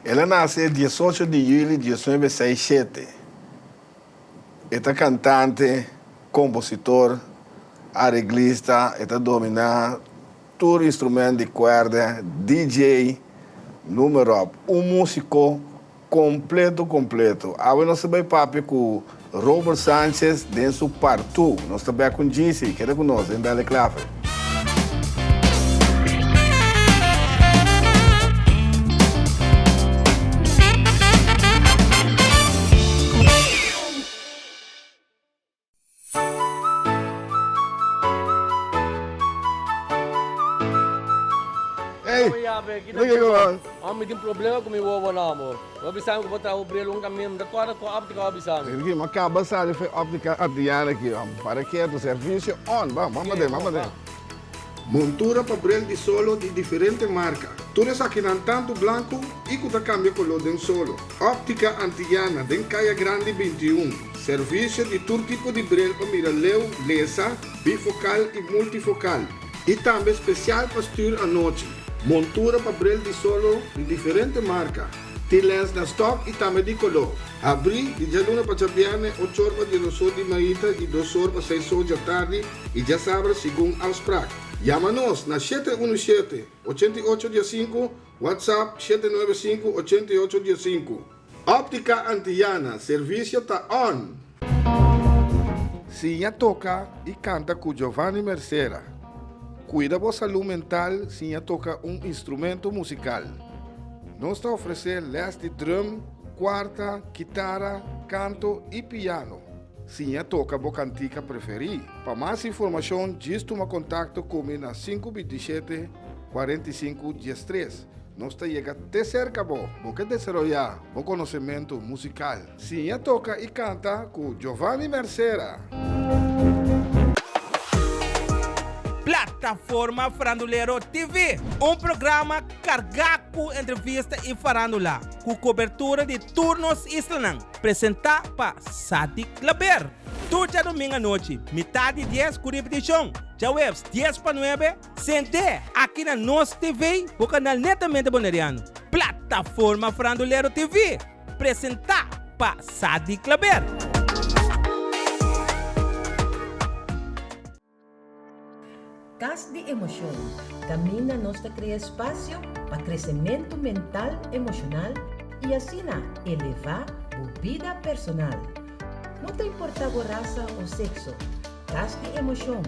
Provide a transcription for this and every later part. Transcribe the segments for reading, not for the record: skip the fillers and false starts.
El a nase diesocho di yüli diesnuebe seis shete. E ta kantante, kompositor, areglista, e ta dominá tur instrument di kuèrdè, DJ, noem maar op. Un músiko kompleto kompleto. Awe nos ta bai papia ku Robert Sanchez den su partu. Nos ta bek un GC. Keda ku nos den Dale Clave. Hey, Look Mi tin problema ku mi wowo na amor. Bo bisa mi ku bo traha bo bril un kaminda, mi ta kòrda ku óptika bo bisa mi. Ricky, mi kaba sali for óptika Adriana aki, om. Para ketu, servisio on. Bam, bam paden, bam paden. Montura pa bril di solo di diferente marka. Tur esakinan tantu blanku i ku ta kambia koló den solo. Óptika Antillana den Kaya Grandi 21. Servisio di tur tipo di bril pa mira leu, lesa, bifokal i multifokal. I tambe spesial pa stür anochi. Montura pa bril di solo di diferente marka. Tin lens na stòk i tambe di koló. Habrí di djaluna pa djabièrnè ochor pa diesosor di mainta i dosor pa seisor djatardi i djasabra segun afsprak. Yama nos na shete unu shete, ochenta i ocho diesinku, WhatsApp 795 88 15. Óptica Antillana, servisio ta on! Siña toka i kanta ku Giovanni Mercera. Kuida bo salú mental siña toka un instrumento musikal. Nos ta ofresé lès di drum, kuarta, kitara, kanto i piano. Siña toka bo kantika preferí. Pa mas informashon djis tuma kontakto ku mi na 527 45 13. Nos ta yega te serka bo. Bo ke desaroyá bo konosementu musikal? Siña toka i kanta ku Giovanni Mercera! Plataforma Farandulero TV, un programa kargá ku entrevista i farándula, ku kobertura di tur nos islanan, presentá pa Sadi Klaber. Tur djadumingu anochi, mitá di dies ku ripitishon, djaweps dies pa nuebe, Sent'é aki na Nos TV, bo kanal netamente boneriano. Plataforma Farandulero TV, presentá pa Sadi Klaber. Kas di Emoshon, kaminda nos ta krea espasio pa kresementu mental emoshonal i asina elevá bo bida personal. No ta importá bo rasa o sekso, Kas di emoshon,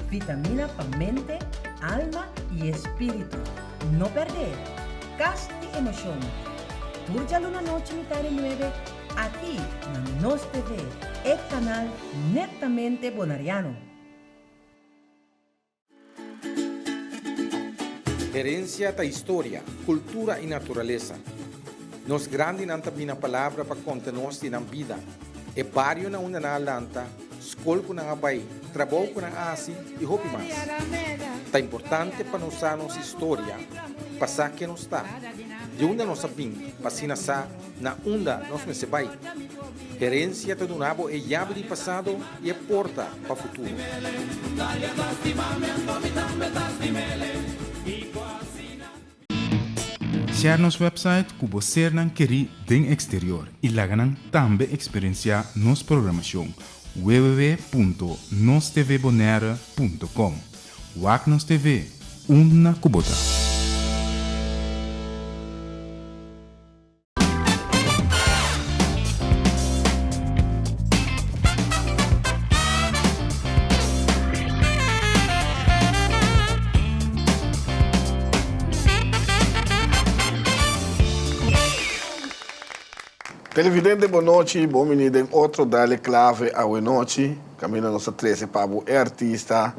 vitamina pa mente, alma i espíritu. No pèrdè! Kas di emoshon, tur djaluna nochi mitá di nuebe aki na Nos TV, e kanal netamente bonariano. Herencia ta historia, cultura y naturalesa. Nos grandinan ta bina palabra pa conta nos di nan bida, e bario na unda nan a lanta, scol cu nan a bay, trabou cu nan a haci y hopi mas. Ta importante pa nos sa nos historia pa sa ken nos ta, di unda nos a bin pa asina sa na unda nos mester bay. Herencia ta duna bo e yabi di pasado y e porta pa futuro. Share nos website ku bo sernan kerí den eksterior i laga nan tambe eksperensiá nos programashon www.nostvbonaire.com Wak nos TV, unda ku bo ta! Televidente bon nochi, bon bini den otro Dale Clave awenochi, caminda nos ta trece pa bo e artista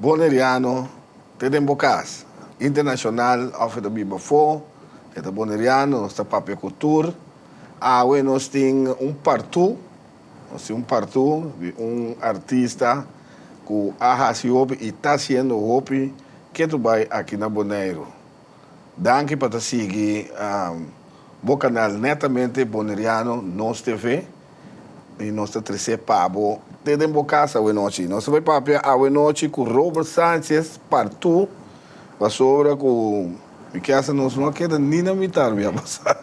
boneriano Te den bo kas, internashonal òf e ta biba afó, e ta boneriano, nos ta papia ku tur. Awe nos tin un partú, nos tin un partú di un artista ku a hasi hopi i ta hasiendo hopi ketu bai aki na Boneiru. Danki pa ta sigui bo kanal Netamente Boneriano Nos TV. I nos ta tresé pa bo te den bo kas awenochi. Nos ta bai papia awenochi ku Robert Sanchez partu pasobra ku Mi ke hasta nos no a keda ni na mitar mi a pasa.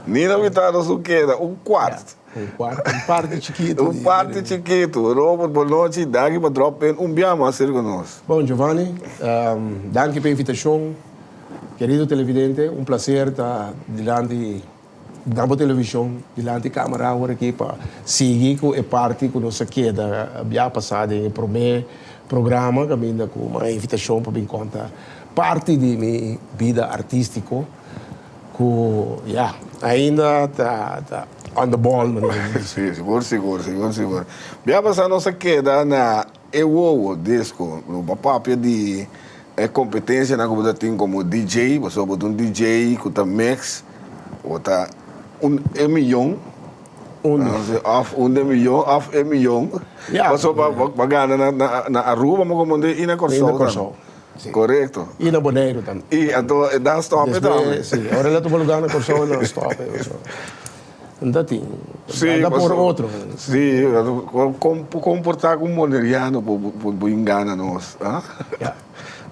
Ni na mitar nos no keda, un kwart. Un kwart, un parti chikitu. Un parti chikitu. Robert, bon nochi, danki pa drop in un bia mas serka nos. Bon Giovanni, danki pa e invitashon. Kerido televidente, un plaser ta dilanti na bo televishon, dilanti kamera awor aki pa sigui ku e parti ku nos a keda bia pasá den e promé programa kaminda ku mi a invitashon pa bin konta parti di mi bida artístiko ku ya ainda ta ta on the ball manera di bisa. Sí, sigur sigur sigur sigur. Bia pasá nos a keda na E wowo disco lo bo papia di e competencianan cu bo ta tin como DJ, pasobra bo ta un DJ cu ta mix, bo ta un e miyon, of un de miyon of e miyon, pasobra bo a gana na Aruba mo como y na Corsou tambe. Corecto. Y na Boneiru tambe. Y anto e dan stop e tambe. Si, ora el a tuma lugar na Corsou el a stop e. Nta tin. Sí, Anda por otro. Sí, con comporta cu un boneriano bo bo ingana nos, ah? Ja.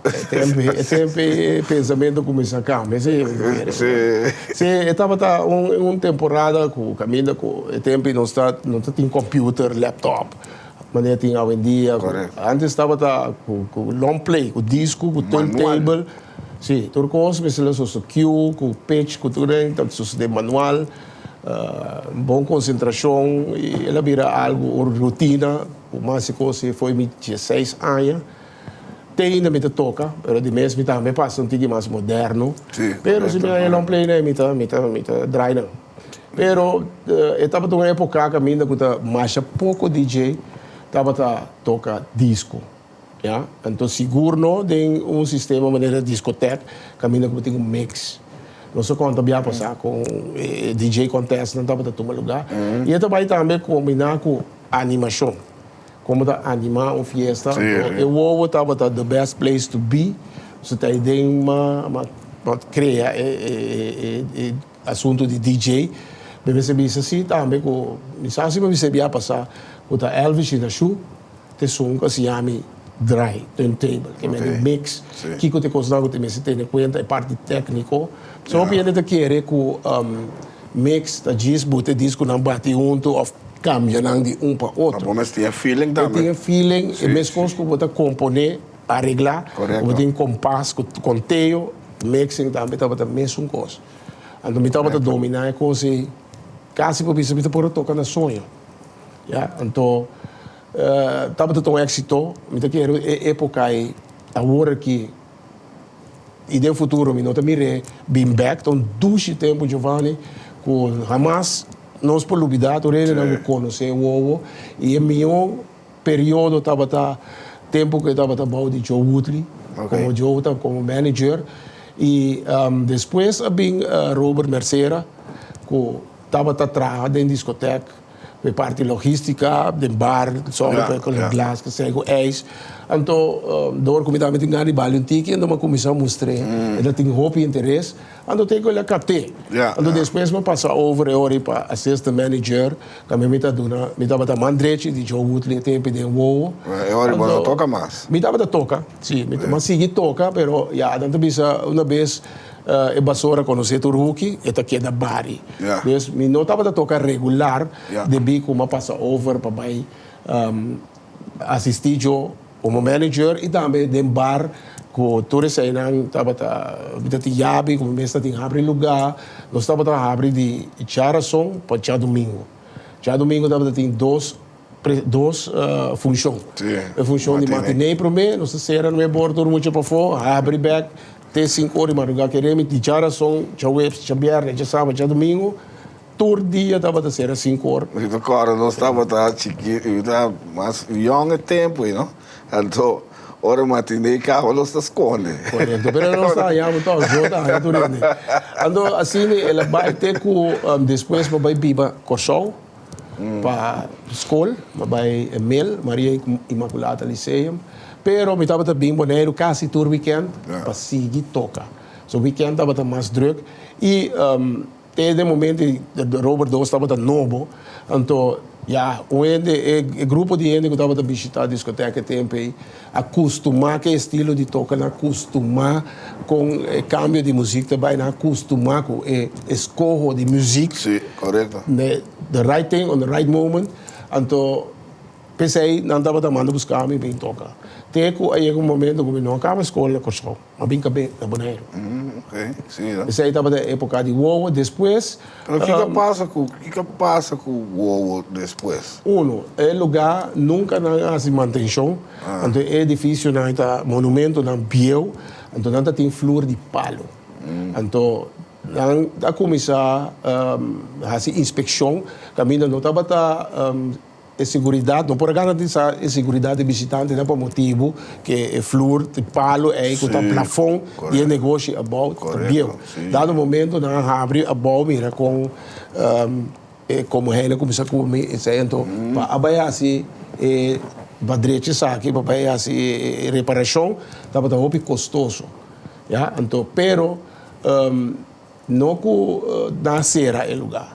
E tempo e pensamento cuminsa cambia, si. Sí. Sí, e tabata un un temporada cu caminda cu e tempo nos ta no ta tin computer, laptop, manera tin awendia. Correcto. Antes tabata cu cu long play, cu disco, cu turntable. Sí, tur kos mester la soso kiu, ku pech, ku tur den ta sosodé manual, bon konsentrashon i el a bira algu un rutina ku mas e kos e foi mi dieseis aña. Te ainda mi ta toka, pero di mes mi tambe pasa un tiki mas moderno. Pero si mi haña long play nan mi ta mi ta mi ta draai nan. Pero e tabata un epoka kaminda ku ta masha poko DJ tabata toka disko. Ya, anto sigur no den un sistema manera discotek caminda cu bo tin un mix. Nos a conta bia pasa con e DJ contest nan tabata tuma lugar. Y e ta bay tambe combina cu animacion. Como ta anima un fiesta. Anto e wowo tabata the best place to be. So ta den ma ma crea e e asunto di DJ. Mi mester bisa si tambe cu mi sa si mi bisa bia pasa cu ta Elvis Shinashu. T'esun ku a siña mi draai turntable, ke mende mix, kiko t'e kosnan ku ta mester tene kuenta, e parti tékniko. So hopi hende ta kere ku mix ta djis buta e diskunan bati huntu òf kambia nan di un pa otro. Ma bo mester tin e feeling tambe. E tin e feeling, e meskos ku bo ta komponé, areglá, ku bo tin kompas, ku konteo, mixing tambe tabata mesun kos. Anto mi tabata dominá e kos ei kasi por bisa mi ta por a toka na soño. Ya, anto tabata ta un éxito. Mi ta kere e época ei awor aki i den futuro mi no ta mir'é bin bèk. Ta un dushi tempu Giovanni ku hamas nos por lubidá. Tur hendenan ku konosé Wowo i e mihó periodo tabata tempu ku e tabata bou di Joe Woodley komo Joe ta komo manager i despues a bin Robert Mercera ku tabata traha den diskotek. Pe parti logistica, den bar, sòru pa e glas ta sey ku ijs. Anto dor ku mi tambe tin gana di bali un tiki, anto mi a kuminsá mustr'é. E ta tin hopi interes. Anto te ku el a kapt'é. Anto despues mi a pasa over e ora ei pa assistant manager. Tambe mi ta duna, mi tabata man drechi di Joe Woodley e tempu den Wowo. E ora ei bo no toka mas? Mi tabata toka, si. Mi a sigui toka, pero ya, nan ta bisa una bes. E basora konosé tur huki, e ta keda bari. Dus mi no tabata toka regular debí ku mi a pasa over pa bai asistí jo komo manager i tambe den bar ku tur eseinan tabata mi ta tin yabi ku mi mes ta tin habri lugá. Nos tabata habri di djarason pa djadumingu. Djadumingu tabata tin dos dos funshon. E funshon di matiné promé, nos ta sera nuebe ora tur mucha pafó, habri bèk te sinku ora di madrugá. Kere mi di djarason, djaweps, djabièrnè, djasaba, djadumingu, tur dia tabata sera sinku ora. Mi ta kòrda nos tabata chikito, mi ta mas yòn e tempu ei no, anto ora matiné kaba nos ta skonde. Korekto, pero nos ta haña bo tòg, yo ta haña tur hende. Anto asina el a bai te ku despues bo bai biba Kòrsou. Pa skol, mi a bai mil, Maria Immaculata Lyceum. Pero mi tabata bin Boneiru kasi tur wikènt pa sigui toka. So wikènt tabata mas drùk. I te den momento Robert Doos tabata nobo, anto. Ya, un hende, e grupo di hende ku tabata bishitá diskoteka e tempu ei a kustumá ku e estilo di toka, nan a kustumá kon e kambio di muzik ta bai, nan a kustumá ku e eskoho di muzik. Sí, korekto. The right thing on the right moment. Anto p'esei nan tabata manda buska mi bin toka. Te ku a yega un momento ku mi no a kaba skol na Kòrsou. A bin kab'é na Boneiru. Ok, sí no. Esei tabata e époka di wowo. Despues. Pero kiko a pasa ku, kiko a pasa ku wowo despues? Uno, e lugá nunka nan a hasi mantenshon. Anto e edifisionan ta monumentonan bieu, anto nan ta tin flur di palu. Anto nan a kuminsá hasi inspekshon kaminda no tabata. E seguridat, no por a garantisá e seguridat di bishitantenan pa motibu ke e flur di palu ei ku ta plafon di e negoshi abou ta bieu. Dado momento nan a habri abou mira kon e komo hende a kuminsá kumi esei anto pa a bai hasi e pa drecha esaki pa bai hasi e reparashon tabata hopi kostoso ya anto pero No ku nan a sera e lugá.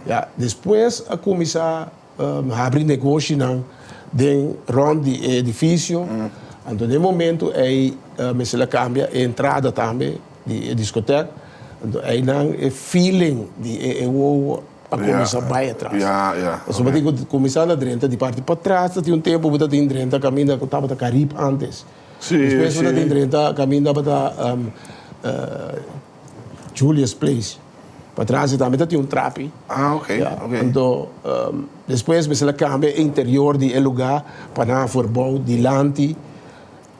Ya, despues a kuminsá habri negoshinan den rònt di e edifisio. Anto den e momentu ei mester a kambia e entrada tambe di e diskotèk. Anto einan e feeling di e wowo a kuminsá bai atras. Pasobra bo tin ku kuminsá na drenta di parti patras ta tin un tempu bo ta tin drenta kaminda ku tabata Carib ántes. Despues bo ta tin drenta kaminda tabata Julius Place. Patras e tambe ta tin un trapi. Ah, ok, ok. Anto, despues mester a cambia e interior di e lugar pa nan a verbouw dilanti,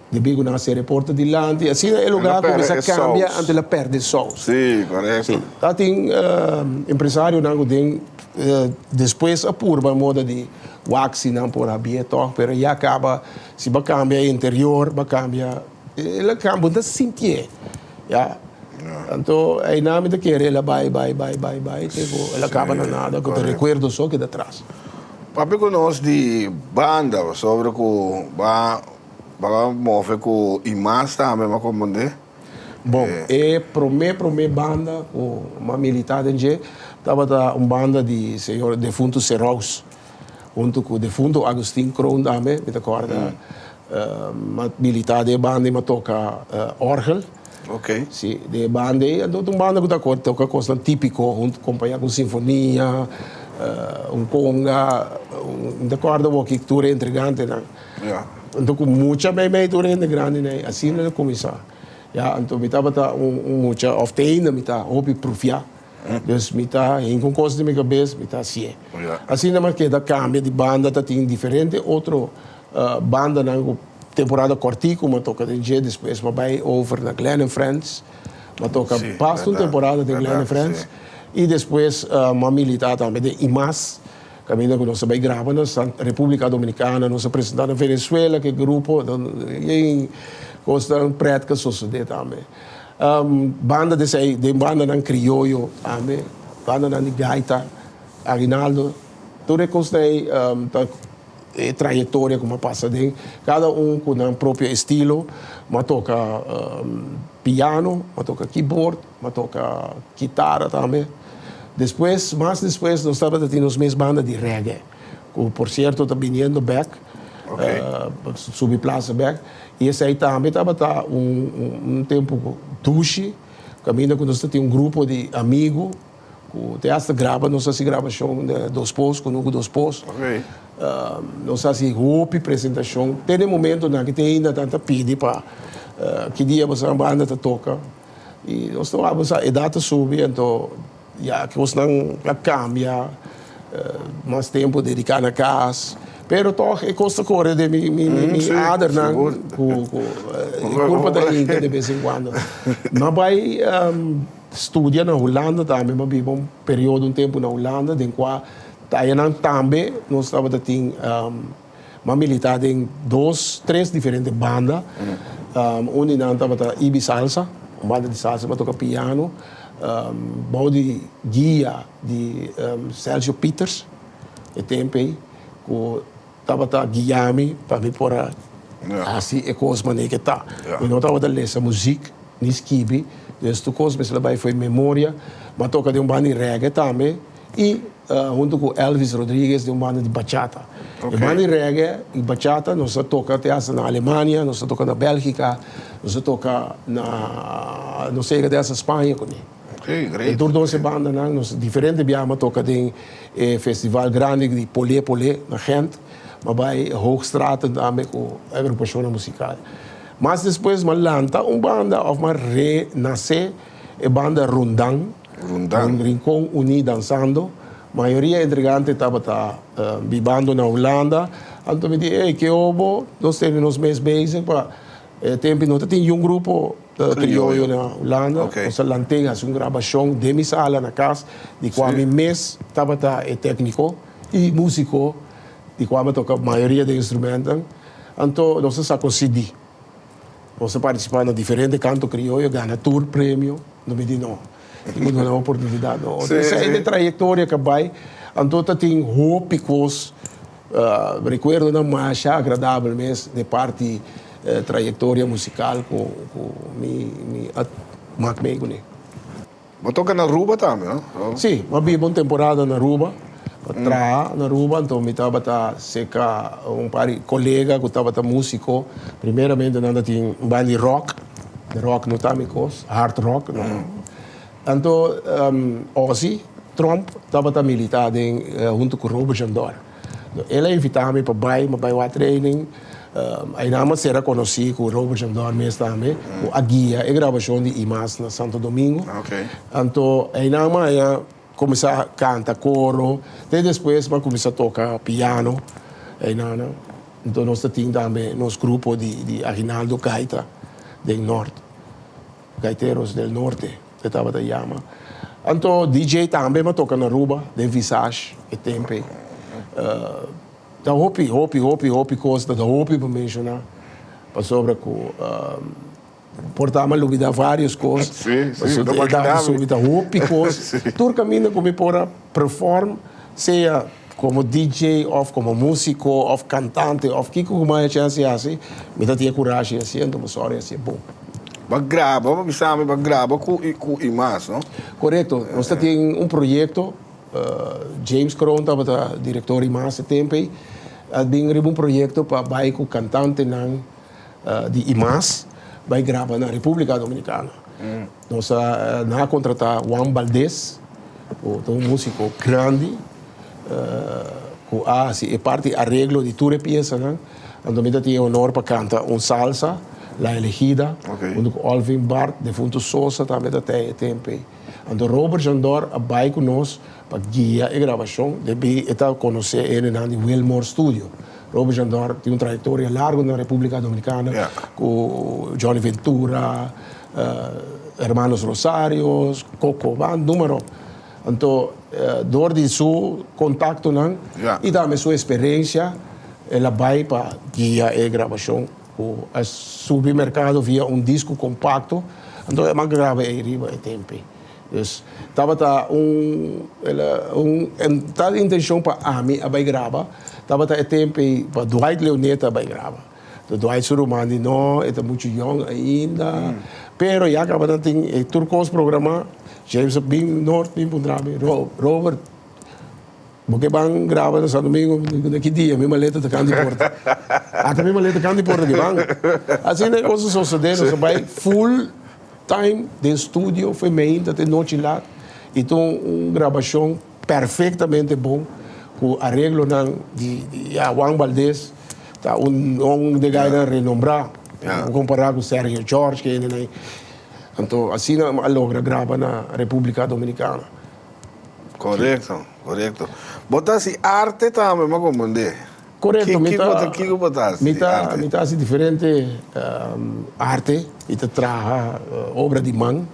debí cu nan a cera e porta dilanti. Asina e lugar a cuminsa cambia anto el a perde saus. Sí, corecto. Sí. Ta tin empresarionan cu den despues a purba moda di wak si nan por habié toch, pero ya caba si bo a cambia e interior, bo a cambia. El a cambia, bo ta sintié, ya. Anto einan mi ta kere el a bai, bai, bai, bai, bai, te ku el a kaba na nada, ku ta rekuerdo so keda tras. Papia ku nos di banda, pasobra ku ba ba move ku Imas tambe, mi a komprendé. Bon, e promé promé banda ku mi a militá den dje tabata un banda di señor defuntu Serous, huntu ku defuntu Agustin Kroon tambe, mi ta kòrda. M'a militá den e banda ei, m'a toka òrgel. Ok. Sí, den e banda ei, anto ta un banda ku ta toka kosnan típiko huntu kompañá ku sinfonia, un konga, mi ta kòrda awor ki tur e entregantenan. Ya. Anto ku mucha meimei tur hende grandinan ei, asina el a kuminsá. Ya, anto mi tabata un mucha, òf te ainda mi ta hopi prufiá. Dus mi ta hinka un kos den mi kabes, mi ta hasié. Asina mi a keda kambia di banda, ta tin diferente otro bandanan ku temporada kòrtiku mi a toka den dje, despues mi a bai over na Glenn and Friends, mi a toka basta un temporada den Glenn and Friends i despues mi a militá tambe den Imas, kaminda ku nos a bai graba na Repúblika Dominikana, nos a presentá na Venezuela ku e grupo, i kosnan prèt ku a sosodé tambe. Banda di esei, den bandanan krioyo tambe, bandanan di gaita, aguinaldo, tur e kosnan ei ta e trayektoria ku mi a pasa den, kada un ku nan propio estilo. Mi a toka piano, mi a toka keyboard, mi a toka kitara tambe. Despues, mas despues nos tabata tin nos mes banda di reggae, ku por sierto ta biniendo bèk, subi plasa bèk. I esei tambe tabata un tempu dushi, kaminda ku nos ta tin un grupo di amigu ku te hasta graba, nos hasi grabashon di Dos Pos, Kunuku Dos Pos. Nos hasi hopi presentashon te den momentonan ku te ainda nan ta pidi pa ki dia boso banda ta toka. I nos ta wak boso edat ta subi anto Ya kosnan a kambia, mas tempu dediká na kas, pero tòg e kos ta kore den mi mi adernan ku ku e kurpa ta hinka de bes en kuando. Mi a bai studia na Hulanda tambe, mi a biba un periodo, un tempu na Hulanda den kua tayanan tambe nos tabata tin Mi a militá den dos, tres diferente banda. Un di nan tabata Ibi Salsa, un banda di salsa, mi a toka piano bou di guia di Sergio Pieters e tempu ei, ku tabata guia mi pa mi por a hasi e kos manera ke ta. Mi no tabata lesa muzik ni skibi, dus tur kos mester a bai for memoria. Mi a toka den un banda di reggae tambe. I huntu ku Elvis Rodriguez den un banda di bachata. E banda di reggae i bachata nos a toka te hasta na Alemania, nos a toka na Bèlgika, nos a toka na, nos a yega te hasta Spaña kuné. Den tur dos e bandanan nos diferente biaha a toka den e festival grandi di Polé Polé na Gent, m'a bai Hoogstraten tambe ku agrupashonnan musikal. Mas despues m'a lanta un banda òf m'a renasé e banda Rundang. Rundang. Un Rincon Uní Dansando. Mayoria entregante tabata bibando na Hulanda. Anto mi di, ey, ke obo nos tene nos mes bezig pa e tempo no ta tin yun grupo krioyo na Hulanda. Nos a lant'é hasi un grabashon den mi sala na kas, di kua mi mes tabata e tekniko i musiko, di kua mi a toka mayoria di e instrumentonan. Anto nos a saka un CD. Nos a partisipá na diferente kanto krioyo, gana tur premio. No mi di no. Tin ku duna oportunidat no. Esei ta e trayektoria ku a bai. Anto ta tin hopi kos, rekuerdonan masha agradabel mes di parti trayektoria musikal ku mi a mak mee kuné. Bo toka na Aruba tambe, no? Sí, mi a biba un temporada na Aruba, pa traha na Aruba, anto mi tabata serka un par di kolega ku tabata músiko. Primeramente nan ta tin un band di rock, rock no ta mi kos, hard rock no. Anto Ozzy Tromp tabata militá den huntu ku Robert Jandor. El a invitá mi pa bai, mi a bai wak training. Einan mi a sera konosí ku Robert Jandor mes tambe, ku a guia e grabashon di Imas na Santo Domingo. Anto einan mi a haña kuminsá kanta koro, te despues mi a kuminsá toka piano einan. Anto nos ta tin tambe nos grupo di Aguinaldo Gaita den Nort. Gaiteros del Norte e tabata yama. Anto DJ tambe m'a toca na Aruba den Visage e tempo ei. Ta hopi, hopi, hopi, hopi cos, ta hopi pa menciona pasobra cu por ta m'a lubida varios cos. Sí, sí, Pasobra e ta subi ta hopi cos. Tur caminda cu mi por a perform sea como DJ of como musico of cantante of kico cu mi a chance haci, mi ta tin e curashi haci anto mi sori haci e bon. Bo a graba, bo bisa mi bo a graba cu cu Imas, no? Corecto, nos ta tin un proyecto, James Kroon tabata director Imas e tempo ey, a bin riba un proyecto pa bay cu cantantenan di Imas bay graba na Republica Dominicana. Nos a nan a contrata Juan Valdez, cu ta un musico grandi, cu a haci e parti areglo di tur e piesanan. Anto mi ta tin e honor pa canta un salsa, La Elegida, hunto cu Olvin Bart, defunto Sosa tambe ta tey e tempo ey. Anto Robert Jandor a bay cu nos pa guia e grabacion, debi e ta conoce e hendenan di Wilmore Studio. Robert Jandor tin un trayectoria largo na Republica Dominicana cu Johnny Ventura, Hermanos Rosarios, Coco Band, numero. Anto door di su contactonan y tambe su experiencia el a bay pa guia e grabacion cu a subi mercado via un disco compacto. Anto e man graba ey riba e tempo. Dus tabata un un tal intencion pa ami a bay graba, tabata e tempo ey pa Dwight Leoneta a bay graba. Anto Dwight su ruman di no, e ta mucho yong ainda, pero ya caba nan tin e tur cos programa, James a bin Noord bin puntra mi, Robert, bo ke ban graba na Santo Domingo? Mi di, na ki dia? Mi maleta ta kant di porta. Ata mi maleta kant di porta di ban. Asina e cos a sosode, nos a bay full time den studio foi meinta te nochi lat y ta un grabacion perfectamente bon cu areglonan di ya Juan Valdez ta un un de gainan renombra compara cu Sergio George ke hendenan anto asina a logra graba na Republica Dominicana. Corecto, corecto. Bo ta haci arte tambe, mi a comprende. Korekto, mi ta. Kiko bo ta hasi di arte? Mi ta hasi diferente arte, mi ta traha obra di man,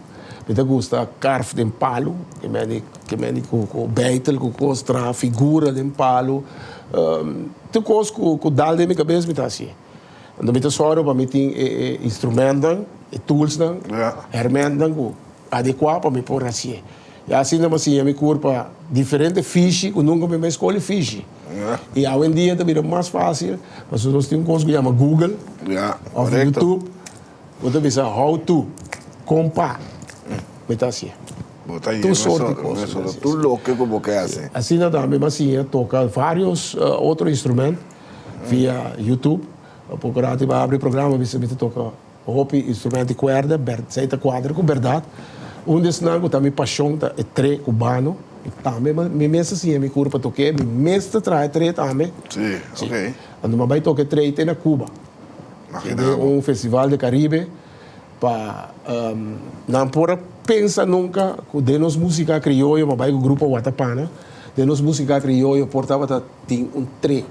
mi ta gusta karf den palu, ke mende ke mende ku ku beitel ku kos traha figura den palu, tur kos ku ku dal den mi kabes mi ta hasié. Anto mi ta sòru pa mi tin e e instrumentnan, e toolsnan, hèrmèntnan ku adekuá pa mi por hasié. I asina mi a siña mi kurpa diferente fishi ku nunka mi mes skoli fishi. I awendia ta bira mas fásil pasobra nos tin un kos ku yama Google òf YouTube. Bo ta bisa how to, kon pa, mi ta hasié. Bo ta Tur soort di kos. Tur loke ku bo ke hasi. Asina tambe mi a siña toka vários otro instrument via YouTube. Poko rato mi a abri programa mi ta toka hopi instrument di kuerda, esei ta kuadra ku bèrdat. Un di esnan ku ta mi pashon ta e tre kubano. Tambe mi mes ta siña mi kurpa tok'é, mi mes ta traha e tre tambe. Sí, ok. Anto mi a bai toka e tre te na Cuba. Den un festival di Caribe. Pa nan por a pensa nunca cu den nos musica crioyo, ma bay cu grupo Watapana, den nos musica crioyo por tabata tin un tre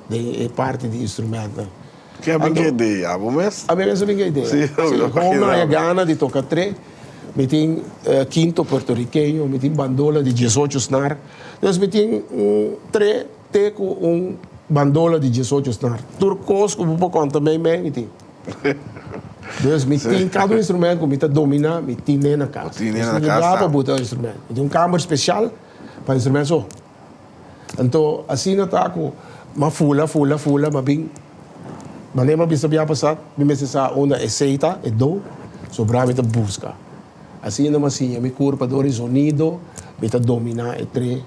den e parti di instrumentnan. Ken a bin cu e idea? Abo mes? Ami mes a bin cu e idea. Sí, Como mi haya gana di toca tre, mi tin quinto puertorriqueño, mi tin bandola di diesocho snar, dus mi tin un tre te cu un bandola di diesocho snar. Tur cos cu bo por conta mei mei mi tin. Dus mi tin kada un instrument ku mi ta dominá, mi tin'é na kas. Bo tin'é na kas tambe. Lugá pa buta instrument. Mi tin un kamber spesial pa instrument so. Anto asina ta ku m'a fula, fula, fula, m'a bin manera m'a bisa bia pasá, mi mester sa unda e sei ta, e do, sobrá mi ta buska. Asina m'a siña mi kurpa dor e zonido, mi ta dominá e tre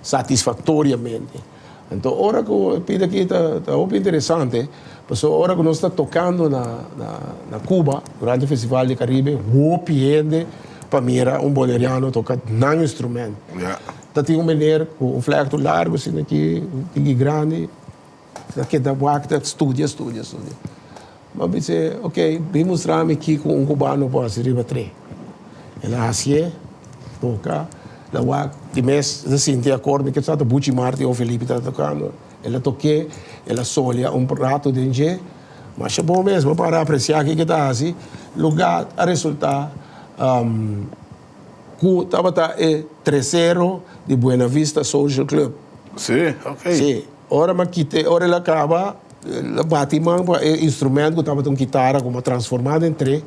satisfaktoriamente. Anto ora ku e pida aki ta ta hopi interesante, pasobra ora ku nos ta tokando na na Cuba durante Festival di Caribe hopi hende pa mira un boneriano toka nan instrument. Ta tin un meneer ku un flèktu largu asina aki, un tiki grandi, ta keda wak ta studia studia studia. Mi a bis'é, ok, bin mustra mi kiko un cubano por hasi riba tre. El a hasié, toka, el a wak, di mes el a sinti akorde ke tabata Buchi Marti o Felipe tabata tokando. El a tok'é, el a solia un rato den dje. Masha bon mes, bo para apresiá kiko e ta hasi. Lugá a resultá ku tabata e tresero di Buena Vista Social Club. Sí, ok. Sí. Ora mi a kit'é, ora el a kaba, el a bati man pa e instrument ku tabata un kitara ku mi a transformá den tre,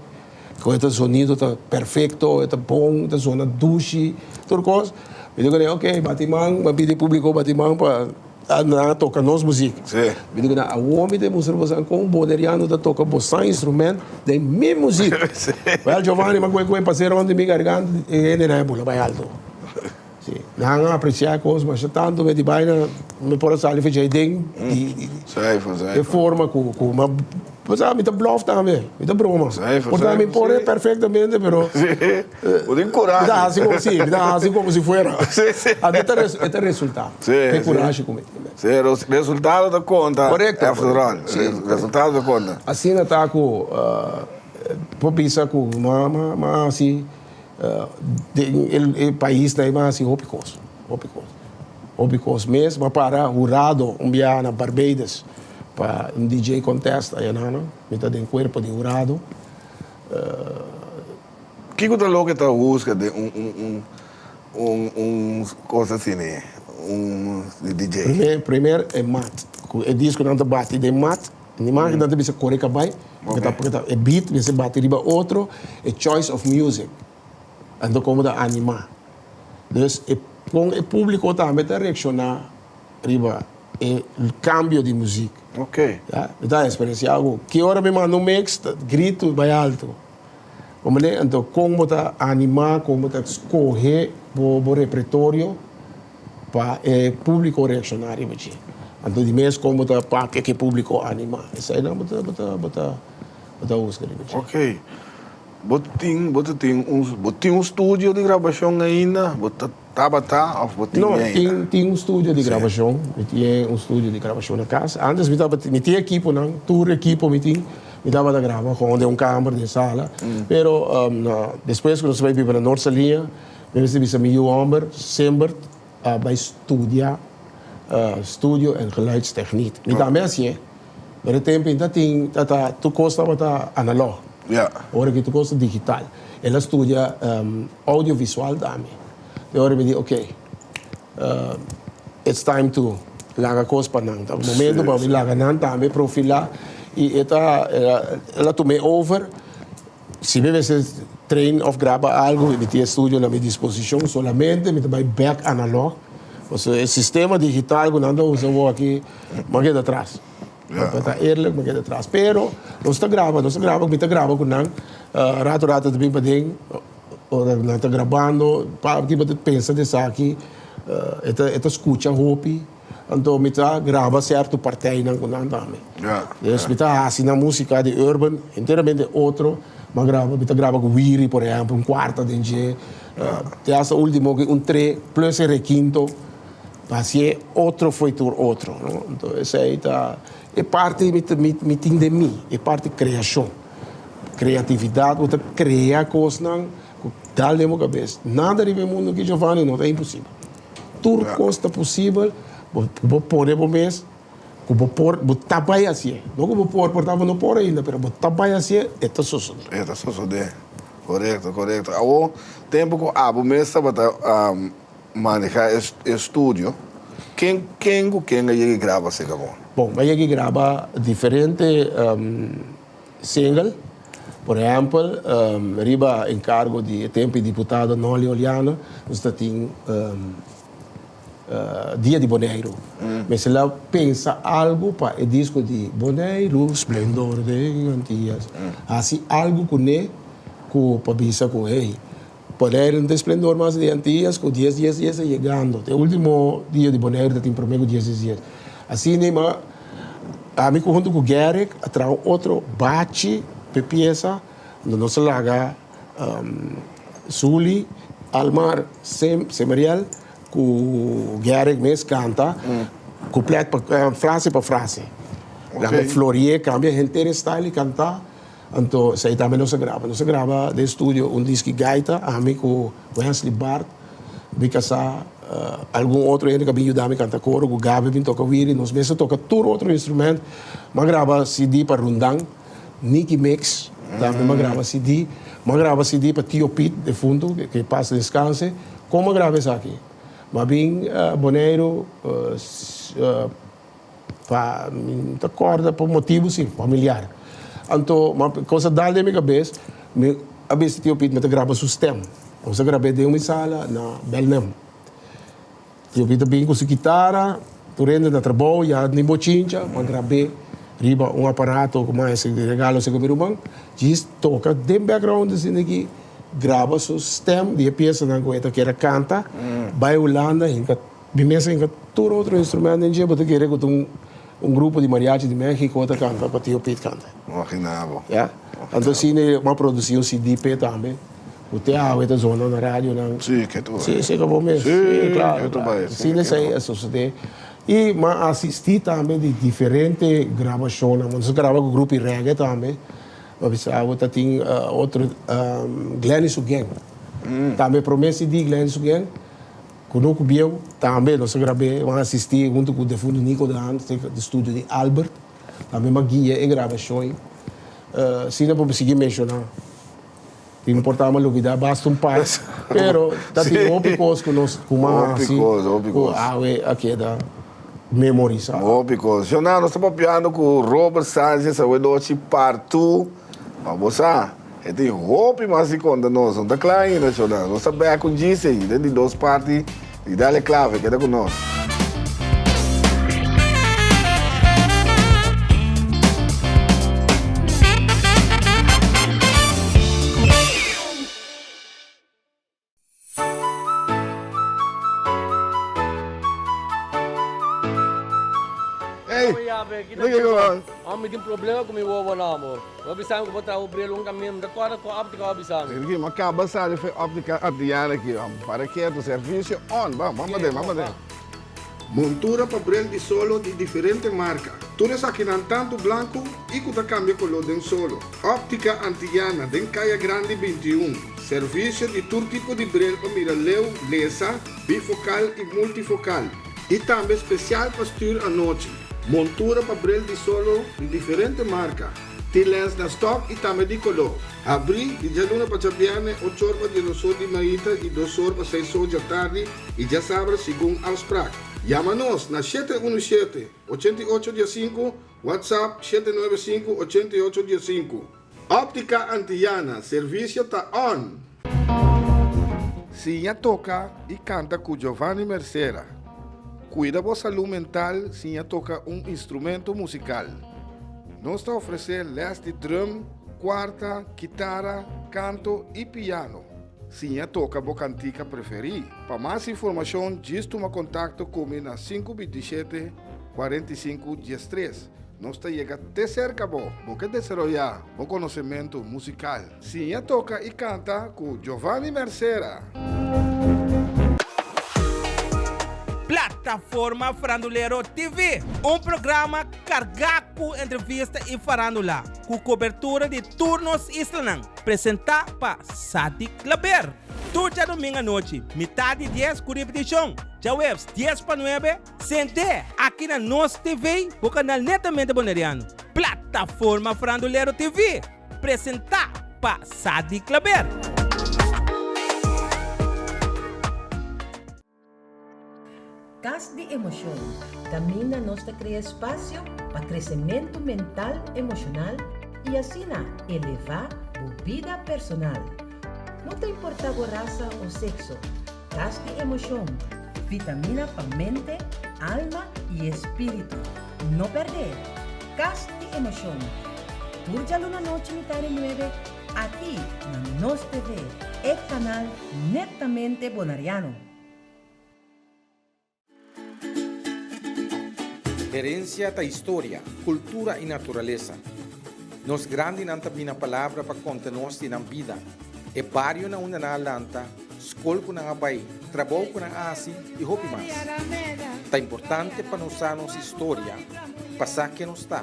ku e ta zonido ta perfekto, e ta bon, e ta zona dushi, tur kos. Mi di kuné, ok, bati man, mi a pidi públiko bati man pa nan a toka nos muzik. Mi di kuné, awor mi ta mustra boso kon un boneriano ta toka boso instrument den mi muzik. Wèl, Giovanni, mi a kohe kohe pas'é rònt di mi garganta, e hendenan a bula bai alto. Si, nan a aprecia e cos masha tanto mi a di baina mi por a sali fecha den di Zuiver, e zuiver. forma cu cu mi a bo sa mi ta bluff tambe, mi ta broma. Zuiver, Por ta mi zuiver, por si. perfectamente pero Si, bo tin mi corahe. ta haci como si, mi ta haci como si fuera. Si, si. Anto e ta e ta resulta Si, e si. corahe cu mi tin. Si, resultado ta conta Correcto, after all. correcto. Si, correcto. Resultado ta conta. Asina ta cu por bisa cu mi a mi a haci Den e paisnan ei a hasi hopi kos, hopi kos. Hopi kos mes. Mi a para hurado un biaha na Barbados pa un DJ contest ayanan. Mi ta den kuerpo di hurado. Kiko ta loke ta buska den un un un kos asina, un DJ? Primer primer e mat. Ku e diskonan ta bati den mat. Ni mas nan ta bisa kore kabai, porque ta porque ta e beat mester bati riba otro, e choice of music. Anto komo ta animá. Dus e kon e públiko tambe ta reakshoná riba e kambio di muzik. Ok. Ya, mi ta eksperensiá ku ki ora mi manda un mix ta gritu bai alto. Komprendé? Anto kon bo ta animá, kon bo ta skohe bo bo repertorio. Pa e publico reacciona riba dje. Anto di mes con bo ta papia cu e publico anima. Esainan bo ta bo ta bo ta bo ta busca riba dje. Ok. Bo tin bo ta tin un bo tin un studio di grabacion ainda? Bo ta tabata of bo tin No, ainda? tin tin un studio di grabacion. Mi tin un studio di grabacion na cas. Antes mi tabata mi tin equiponan, tur equipo mi tin. Mi tabata graba con den un camber, den sala. Pero na despues cu nos a bay biba na Noord Saliña. Mi mester bisa mi yu homber semper a bai studia studio en geluidstechniek. Mi tambe hacié, pero e tempo ainda tin ta ta tur cos tabata analog. Ora aki tur cos ta digital. El a studia audiovisual tambe. E ora mi di ok, it's time to laga cos pa nan. Ta momento pa mi laga nan tambe profila y e ta el a tum'é over. Si mi mester train of graba algo mi tin e studio na mi disposicion solamente mi ta bay bek analog pasobra e sistema digital cu nan ta usa awor aki mi a keda atras pa ta eerlijk mi a keda atras pero nos ta graba nos ta graba mi ta graba cu nan rato rato ta bin paden. Ora nan ta grabando, pa ki bo ta pensa di esaki, e ta e ta skucha hopi, anto mi ta graba sierto parteinan ku nan tambe. Dus mi ta hasi nan musika di urban enteramente otro, mi a graba, mi ta graba ku wiri por ehempel, un kuarta den dje, te hasta ultimo ku un tre plus e rekinto, pa hasié otro fo'i tur otro, no. Anto esei ta e parti mi mi tin den mi, e parti kreashon. Kreatividat, bo ta krea kosnan ku dal den bo kabes. Nada riba e mundu aki Giovanni no ta imposibel. Tur kos ta posibel, bo bo pone bo mes ku bo por, bo ta bai hasié. No ku bo por, por ta bo no por ainda, pero bo ta bai hasié, e ta sosodé. E ta sosodé. Korekto, korekto. Awor, tempu ku abo mes tabata maneha e studio, ken ken ku ken a yega graba aserka bo? Bon, a yega graba diferente Single, por ehempel, riba encargo di e tempo e diputado Nolly Oleana, nos ta tin Dia di Boneiru. Mester la pensa algo pa e disco di Boneiru, Splendor den Antillas. Haci algo cune cu pa bisa cu hey, Boneiru no ta e splendor mas di Antillas cu dies dies dies ta yegando. Te ultimo dia di Boneiru ta tin prome cu dies dies dies. Asina ma ami cu hunto cu Gerrick a traha un otro bachi p'e piesa unda nos a laga Sully, Almar, Semeriel cu Gerrick mes canta cuplet pa frase pa frase. Laga florie cambia henter e style di canta. Anto esei tambe nos a graba. Nos a graba den studio un diski gaita, ami ku Wensley Bart, mi kasá, algun otro hende ku a bin yuda mi kanta koro, ku Gaby a bin toka wiri, nos mes a toka tur otro instrument. Mi a graba CD pa Rundan, Nicky Mix tambe mi a graba CD. Mi a graba CD pa Tio Piet, defuntu, ke pas deskanse. Kon mi a graba esaki? Mi a bin Boneiru. Pa mi ta corda pa motibu si familiar. Anto ma cosa dal den mi cabes, mi a bisa tio Piet mi ta graba su stem. Nos a grab'é den mi sala na Belnem. Tio Piet a bin cu su kitara, tur hende na trabou, ya ni bochincha, m'a grab'é riba un aparato cu m'a hasi regalo segun mi ruman. Djis toca den background asina aki, graba su stem di e piesanan cu e ta kier a canta, bai Hulanda hinca. Mi mes a hinka tur otro instrument den dje, bo ta kere ku ta un grupo di mariachi di Mexico ta kanta pa Tio Piet kanta. Imagina bo. Ya. Anto asina e a produsi un CD p'e tambe, ku te awe ta zona na radionan. Si, ke tu bai. Si, si ka bo mes. Si, klaro, ke tu bai. Asina esei a sosode. I m'a asisti tambe di diferente grabashonnan. Nos a graba ku grupo di reggae tambe. Bo a bisa bo ta tin otro Glenny su gang. Tambe prome CD Glenny su gang. Kunuku bieu tambe nos a grab'é, wan asistí huntu ku defuntu Nico de Haan di studio di Albert. Tambe m'a guia e grabashon. Asina por sigui menshoná. Tin por ta m'a lubidá basta un par, pero ta tin hopi kos ku nos ku m'a hasi ku awe a keda memorisá. Hopi kos. Shona, nos ta papiando ku Robert Sanchez awe nochi partu pa bo sa. E tin hopi mas di konta nos. No ta kla ainda, Shona. Nos ta bek un djis ei, den di dos parti di Dale Clave. Keda ku nos. Ey, Loke ku bo? Ò, mi tin problema ku mi wowo no, amor. Bo a bisa mi ku bo traha bo bril un kaminda, mi ta kòrda ku òptika bo a bisa mi. Sergi, mi a kaba sali for e òptika Adriana aki, ò. Para ketu, servisio on. Ban, ban paden, ban paden. Montura pa bril di solo di diferente marka. Tur esakinan tantu blanku i ku ta kambia koló den solo. Òptika Antillana den Kaya Grandi 21. Servisio di tur tipo di bril pa mira leu, lesa, bifokal i multifokal. I tambe spesial pa stür anochi. Montura pa bril di solo di diferente marka. Tin lens na stòk i tambe di koló. Habrí di djaluna pa djabièrnè ochor pa diesdosor di mainta i dosor pa seisor djatardi i djasabra segun afsprak. Yama nos na 717 88 15, WhatsApp 795 88 15. Óptica Antillana, servisio ta on! Siña toka i kanta ku Giovanni Mercera. Kuida bo salú mental siña toka un instrumento musikal. Nos ta ofresé lès di drum, kuarta, kitara, kanto i piano. Siña toka bo kantika preferí. Pa mas informashon djis tuma kontakto ku mi na 527 45 13. Nos ta yega te serka bo. Bo ke desaroyá bo konosementu musikal? Siña toka i kanta ku Giovanni Mercera! Plataforma Farandulero TV, un programa kargá ku entrevista i farándula, ku kobertura di tur nos islanan. Presentá pa Sadik Klaber. Tur djadumingu anochi, mitá di dies ku ripitishon, djaweps dies pa nuebe, sent'é aki na Nos TV, bo kanal netamente boneriano. Plataforma Farandulero TV, presentá pa Sadik Klaber. Kas di Emoshon, kaminda nos ta krea espasio pa kresementu mental emoshonal i asina elevá bo bida personal. No ta importá bo rasa o sekso, Kas di Emoshon, vitamina pa mente, alma i espíritu. No pèrdè! Kas di Emoshon, tur djaluna nochi mitá di nuebe aki na Nos TV, e kanal netamente bonariano. Herencia ta historia, cultura y naturalesa. Nos grandinan ta bina palabra pa conta nos di nan bida, e bario na unda nan a lanta, scol cu nan a bay, trabou cu nan a haci y hopi mas. Ta importante pa nos sa nos historia pa sa ken nos ta,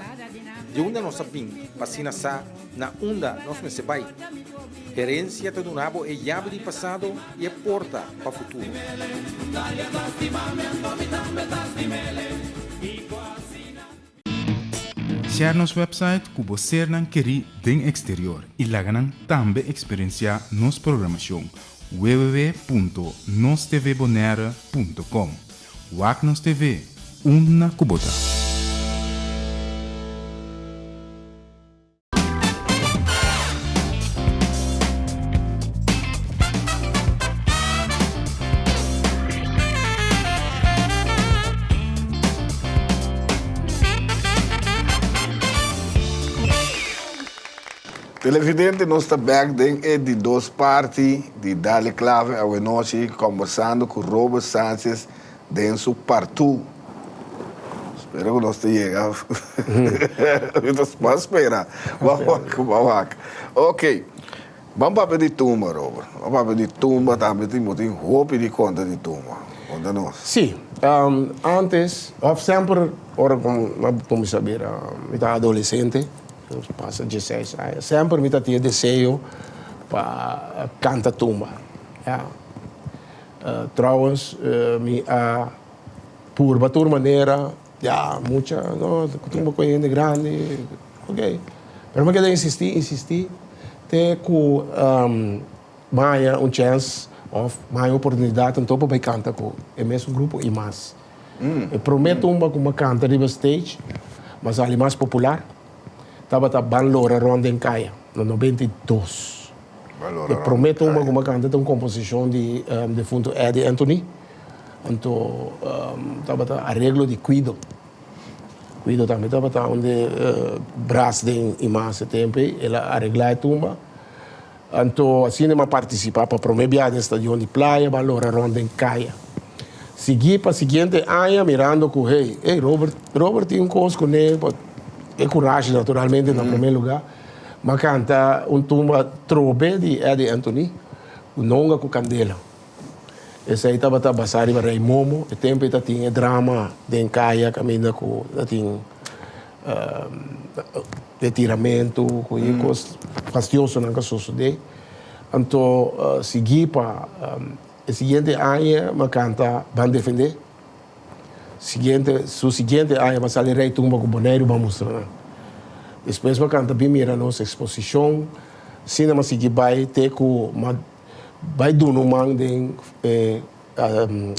di unda nos a bin pa asina sa na unda nos mester bai. Herensia ta duna bo e yabi di pasado i e porta pa futuro. Share nos website ku bo sernan kerí den eksterior i laga nan tambe eksperensiá nos programashon www.nostvbonaire.com. Wak nos TV, unda ku bo ta. Televidente nos ta bek den e di dos parti di Dale Clave awenochi kombersando ku Robert Sanchez Den su partu. Spera ku nos ta yega. Mi ta mas spera. Ban wak, ban wak. Ok. Ban papia di tumba, Robert. Ban papia di tumba tambe tin bo tin hopi di konta di tumba. Konta nos. Sí. Antes, òf semper ora ku mi a kuminsá bira, mi ta adolesente, pasa dieseis aña, semper mi ta tin e deseo pa kanta tumba. Ya. Trouwens mi a purba tur manera, ya mucha no tumba cu hende grandi, ok. Pero mi a keda insisti, insisti te cu mi a haya un chance of mi a haya oportunidad anto pa bay canta cu e mesun grupo y mas. E prome tumba cu mi a canta riba stage, mi a sali mas popular, tabata Ban Lora Rond den Caya na 92. E promé tumba ku mi a kanta ta un komposishon di defunto Eddie Anthony. Anto tabata areglo di Kuido. Kuido tambe tabata un di bras den Imas e tempu ei. El a areglá e tumba. Anto asina mi a partisipá pa promé biaha den stadion di Playa, ban lora rònt den kaya. Sigui pa siguiente aña mirando ku hey, ey Robert, Robert tin un kos kuné, e kurashi naturalmente na promé lugá. M'a canta un tumba trobe di Eddie Anthony, cu Nonga cu Candela. Esey tabata basa riba Rey Momo. E tempo ey ta tin e drama den caya caminda cu ta tin e tiramento cu e cos fastiosonan ca sosode. Anto sigui pa e siguiente aña m'a canta Ban Defende. Siguiente, su siguiente aña pa sali Rey Tumba ku Boneiru ban mustra nan. Despues pa kanta bin mira nos eksposishon, asina m'a sigui bai te ku m'a bai duna un man den e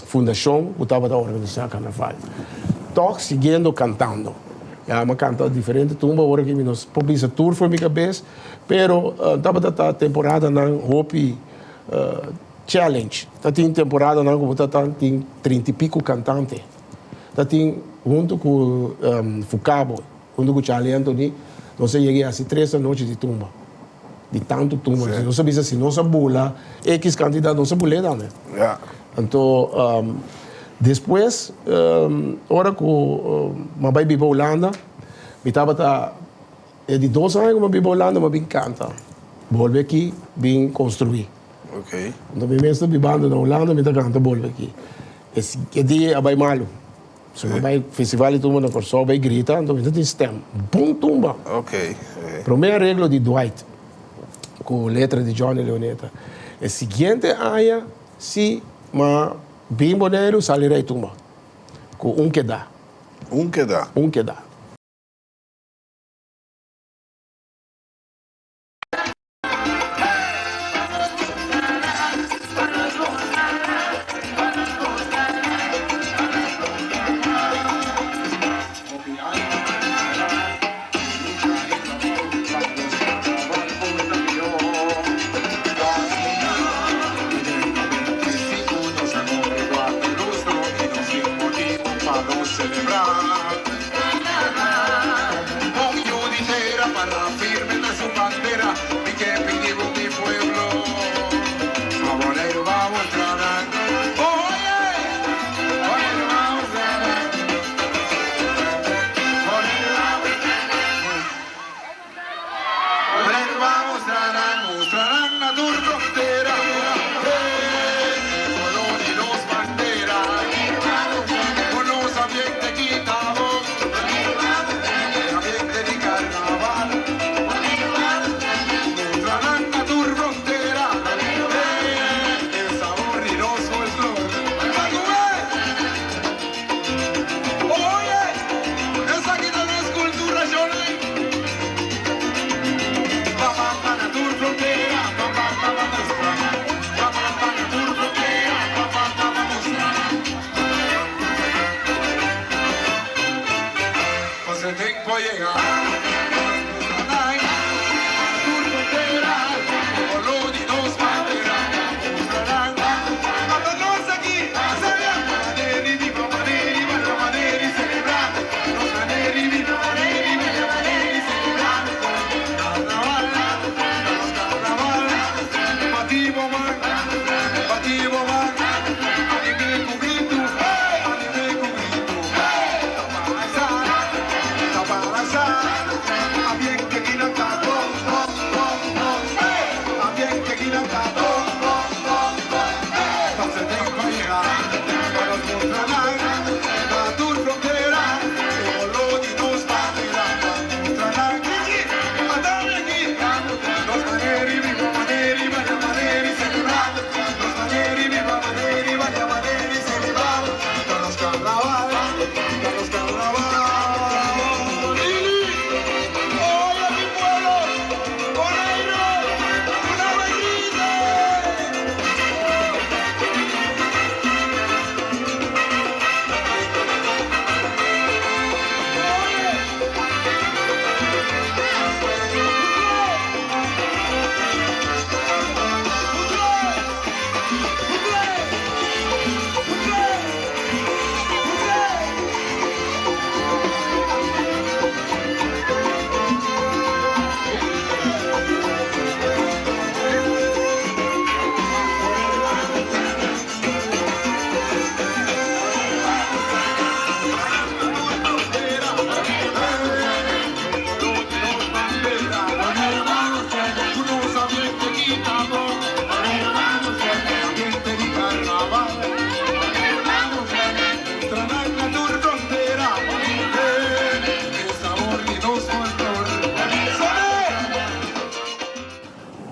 fundashon ku tabata organisá karnaval. Tòg siguiendo kantando. Ya m'a kanta diferente tumba ora ki mi no por bisa tur for mi kabes, pero tabata ta temporadanan hopi. Challenge. Ta tin temporadanan ku bo ta tin trinta i piku kantante. Ta tin huntu ku Fukabo, huntu ku Charlie Anthony, nos a yega i hasi tres anochi di tumba. Di tantu tumba. Si nos a bisa si nos a bula X kantidat nos a bul'é tambe. Anto despues ora ku mi a bai biba Hulanda mi tabata e di dos aña ku mi a biba Hulanda mi a bin kanta bolbe aki bin konstruí. Anto mi mes ta bibando na Hulanda mi ta kanta bolbe aki. E dia a bai malu. Si bo bai festival di tumba na Kòrsou bai grita anto mi ta tin stem bon tumba. Prome areglo di Dwight ku letra di Johnny Leoneta. E siguiente aña si ma bin Boneiru sali rei tumba ku un keda. Un keda. Un keda.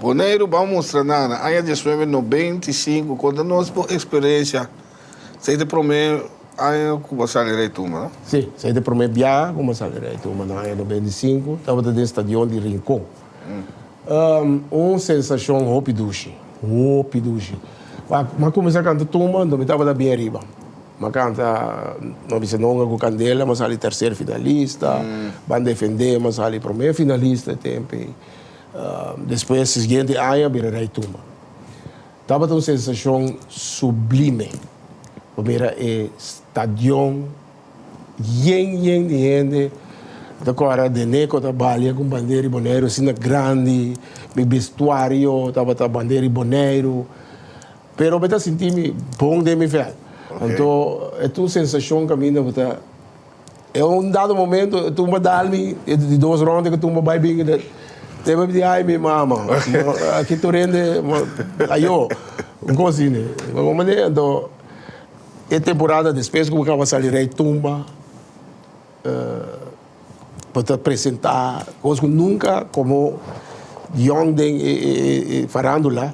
Boneiru ban mustra nan na aña diesnuebe nobenta i sinku konta nos bo eksperensia. Esei ta e promé aña ku bo a sali Rei Tumba, no? Sí, esei ta e promé biaha ku bo a sali Rei Tumba na aña nobenta i sinku. Tabata den stadion di Rincon. Un sensashon hopi dushi, hopi dushi. Mi a kuminsá kanta tumba, anto mi tabata bien riba. Mi a kanta No Bisa Nunca ku Kandela, mi a sali terser finalista. Ban Defendé, mi a sali promé finalista e tempu ei. Despues, siguiente aña a bira Rei Tumba. Tabata un sensashon sublime pa mira e stadion yen yen di hende. Ta kòrda Deneco ta balia ku bandera di Boneiru asina grandi, mi bestuario tabata bandera di Boneiru. Pero mi ta sinti mi bon den mi vèlt. Anto e ta un sensashon kaminda bo ta e un dado momento e tumba dal mi e di dos ronda ku tumba bai bin te mi di ai mi mama aki tur hende ayo un kos asina. Anto e temporada despues ku bo kaba sali rei tumba. Bo ta presentá kos ku nunka komo yòn den e farándula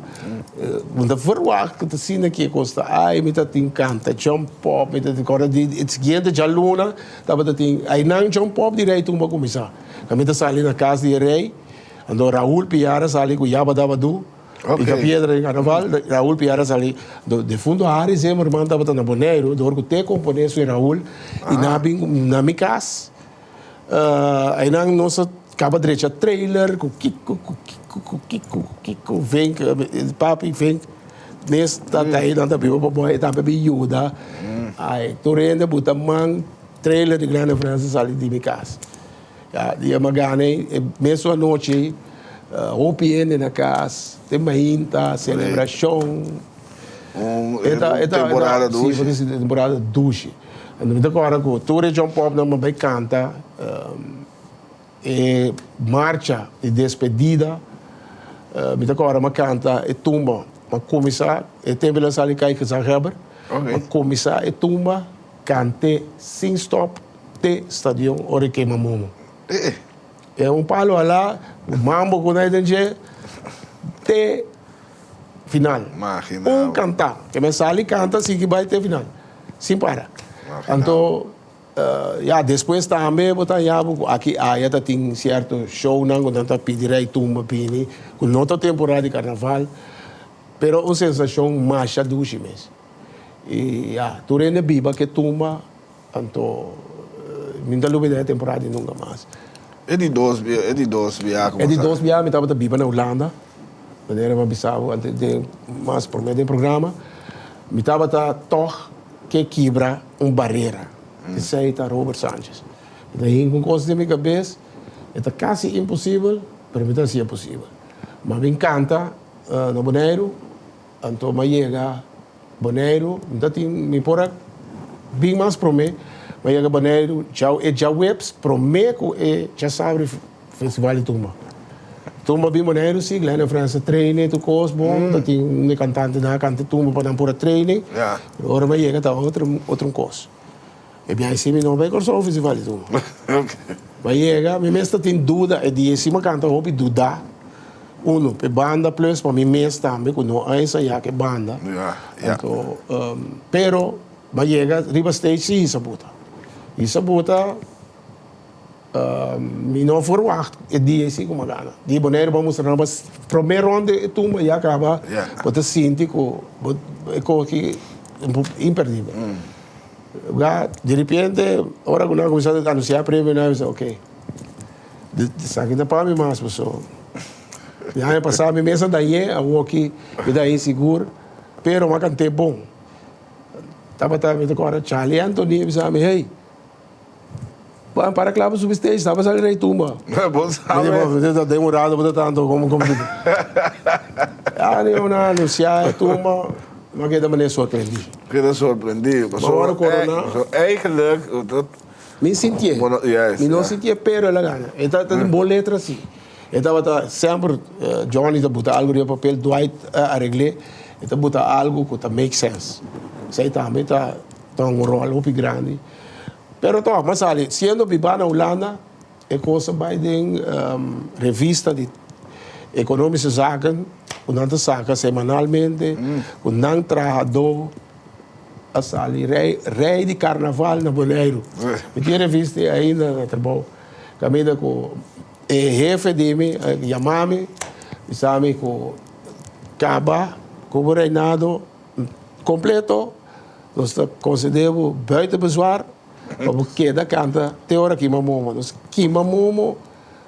bo ta ferwagt ku ta asina ki e kos ta. Ai mi ta tin kanta jump pop mi ta tin kòrda di e siguiente djaluna tabata tin ainan jump pop di rei tumba kuminsá. Mi ta sali na kas di e rei anto Raul Piar a sali ku Yaba Daba Du. Pica piedra den carnaval, Raul Piar a sali do defunto Harry Zimmerman tabata na Boneiru, dor cu te compone su Raul y nan a bin na mi cas, aynan nos a caba drecha trailer cu kico cu kico cu kico cu kico Vink, papi Vink mes ta ta nan ta biba pa Boneiru, e tambe a bin yuda, ay tur hende buta man trailer di Grande Francis a sali di mi cas. Ya, dia mi a gana e mesun anochi, hopi hende na kas, te mainta, selebrashon. Un temporada dushi. Si, temporada dushi. Mi ta kòrda ku tur e jump up nan a bai kanta e marcha di despedida. Mi ta kòrda mi a kanta e tumba, mi a kuminsá, e tempu el a sali kai gezaghebber, mi a kuminsá e tumba, kant'é sin stòp. Te stadion ora e kema momo. E un palo ala, un mambo ku nai den dje, te final. Un kanta. Ke men sali kanta sigui bai te final. Sin para. Anto, ya, despues tambe bo ta haña bo ku aki aya ta tin sierto shownan ku nan ta pidi rei tumba bini, ku no ta temporada di karnaval, pero un sensashon masha dushi mes. I ya, tur hende biba ke tumba. Anto mi no ta lubida e temporada di nunca mas. E di dos bia, e di dos bia ku. E di dos bia mi tabata biba na Hulanda, manera mi a bisa bo antes den mas prome den programa, mi tabata tog ke kibra un barera. Esei ta Robert Sanchez. Mi ta hinka un kos den mi kabes, e ta kasi imposibel, pero mi ta hasié posibel. Mi a bin kanta na Boneiru, anto mi a yega. Boneiru, mi ta tin, mi por a bin mas promé, mi a yega Boneiru djau e djaweps promé ku e djasabra festival di tumba. Tumba bin Boneiru si, Glenn en Frans a traine tur kos bon, ta tin un e kantantenan a kanta tumba pa nan por a traine, pero ora mi a yega ta otro otro un kos. E biaha si mi no bai Kòrsou festival di tumba. Mi a yega, mi mes ta tin duda e dia si mi a kanta hopi duda. Uno, p'e banda plus pa mi mes tambe ku no a ensayá ku e banda. Anto, pero m'a yega riba stage si hisa buta. Hisa buta, mi no a forwagt e dia esei ku m'a gana. Di Boneiru bo a mustra nan bas promé rond di e tumba ya kaba bo ta sinti ku bo e koki imperdibel. Di repente ora ku nan a kuminsá anunsiá premio nan a bisa oke. Esaki ta pa mi mas paso di aña pasá mi mes a dañ'é, awoki mi dañ'é sigur, pero mi a kant'é bon. Tabata mi ta kòrda Charlie Anthony a bisa mi, hey, ban para kla pa subi stage, ta pa sali rei tumba. Bo sabe. Mi di, bo ta den un rato bo ta tanto komo komo. Ya ni nan a anunsiá e tumba, mi a keda manera sorprendí. Keda sorprendí, paso eigenlijk. Mi sintié. Mi no sintié pero el a gana. E ta tin bon letra si. E tabata semper Johnny ta buta algu riba papel, Dwight a aregl'é. E ta buta algu ku ta make sense. Esei tambe ta un ròl hopi grandi. Pero tòg, m'a sali, siendo bibá na Hulanda, e kos a bai den revista di Economische Zaken ku nan ta saka semanalmente, ku nan trahadó. A sali rei, rei di karnaval na Boneiru. Mi tin e revista ei ainda na trabou. Kaminda ku e hefe di mi a yama mi, bisa mi ku kaba ku bo reinado kompleto, nos ta konsede bo buiten bezwaar pa bo keda kanta te ora kima momo. Nos kima momo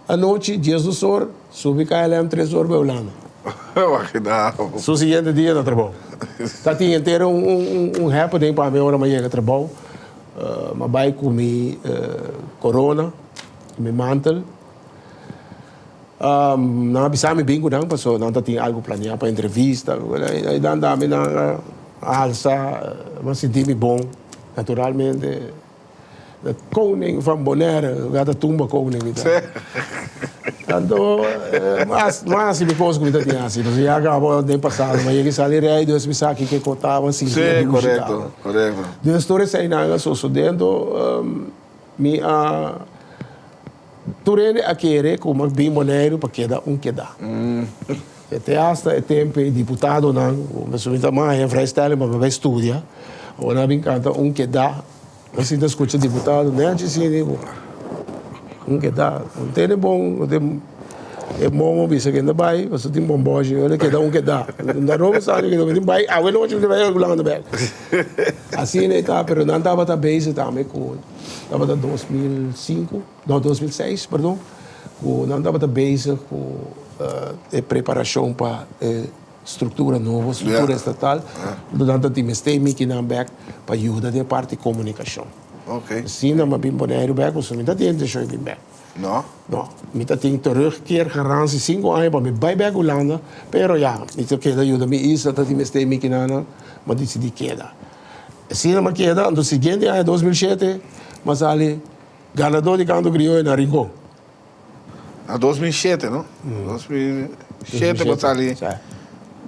Anochi, diesdos or, subi KLM tres or bai Hulanda. Su siguiente dia na trabou. Ta tin henter un happening pa mi ora mi a yega trabou. Mi a bai ku mi corona. Mi mantel. Nan a bisa mi bin ku nan pasobra nan ta tin algu planeá pa entrevista. I nan dami nan a alsa, mi a sinti mi bon. Naturalmente de koning van Bonaire, mi ta tumba koning mi ta. Anto mas mas hasi mi kos ku mi ta tin hasi pasobra ya kaba den pasado mi a yega sali rei dus mi sa kiko ku tabata sinti Sí, korekto, korekto. Dus tur eseinan a sosodé anto mi a. Tur hende a kere ku mi bin Boneiru pa keda un keda. E te asta e tempu e diputadonan ku mi ta maya vrijstelling pa mi bai studia, awor nan a bin kanta un keda. Mi sinta skucha diputado nechi asina ku un keda. No tene bon e momo bisa ku e ta bai pasobra tin bombòshi e keda un keda. Na Roma sa mi tin bai awe nochi mi ta bai Hulanda bèk. Asina e ta pero nan tabata bezig tambe ku. Tabata 2005, no 2006, perdon, ku nan tabata bezig ku e preparashon pa e struktura nobo, struktura estatal. Enton nan ta tin mester miki nan bèk pa yuda den e parti komunikashon. Asina mi a bin Boneiru bèk pasobra mi ta tin intenshon di bin bèk. No? No. Mi ta tin terugkeergarantie sinku aña pa mi bai bèk Hulanda, pero ya, mi ta keda yuda mi isla, ta tin mester miki nan, mi a disidí keda. Asina m'a keda, anto siguiente aña 2007 m'a sali ganador di Canto Crioyo na Rincon. Na 2007 no? 2007 bo sali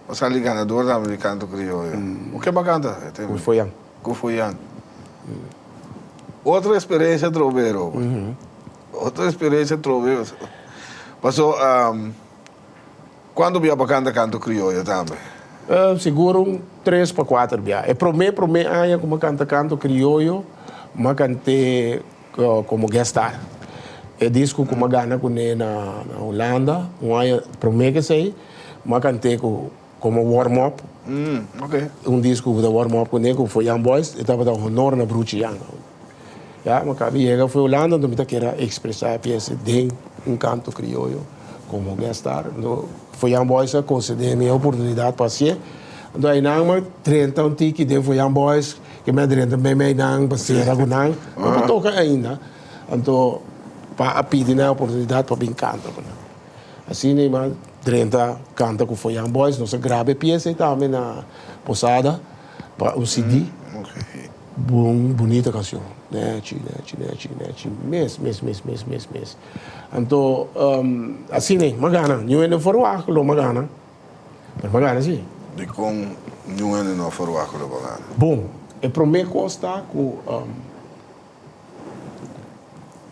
bo sali ganador tambe di Canto Crioyo. Ku ken bo a kanta e tempu? Ku Foyan. Ku Foyan. Otro experiencia trobe Robert. Otro experiencia trobe. Paso Cuanto bia bo canta canto crioyo tambe? Sigur un tres pa cuater bia. E prome prome aña cu mi a canta canto crioyo, mi a cant'e como guest star. E disco cu mi a gana cune na Hulanda, un aña prome cu esey, mi a cant'e como warm up. Un disco cu ta warm up cune cu Foyan Boys, e tabata honor na Bruchi Jan. Ya, mi a yega for Hulanda, anto mi ta kere expresa e pieza den un canto crioyo como guest star. Anto Foyan Boys a concede mi e oportunidad pa hacié. Anto einan mi a drenta un tiki den Foyan Boys, ke mi a drenta meimei nan pa cera cu nan. No por toca ainda. Anto pa a pidi nan e oportunidad pa bin canta cu nan. Asina mi a drenta canta cu Foyan Boys. Nos a graba e pieza ei tambe na Posada pa un CD. Bon bunita cancion. Nechi, nechi, nechi, nechi mes, mes, mes, mes, mes, mes. Anto, asina ei, m'a gana. Niun hende no ferwagt lo m'a gana, pero m'a gana si. Dikon niun hende no a ferwagt lo bo gana? Bon, e promé kos ta ku